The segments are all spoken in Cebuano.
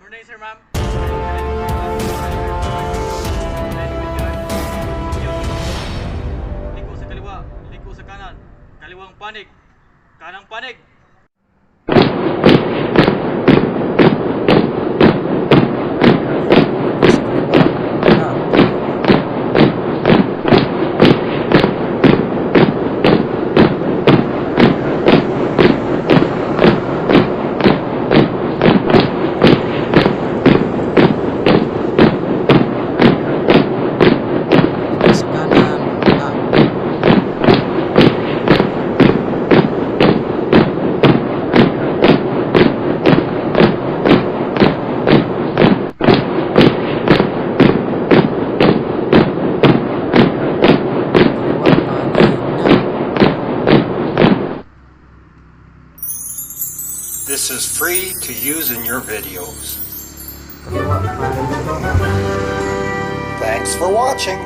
Morning, sir, ma'am. Ready with your Liko sa kaliwa, liko sa kanan. Kaliwang panig, kanang panig. Liko sa kaliwa na. Liko sa kanan na. Kaliwang panig na. This is free to use in your videos. Kaliwa panig na. Thanks for watching.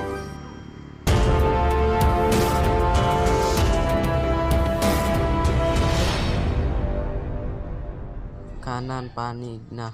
Kanan panig na.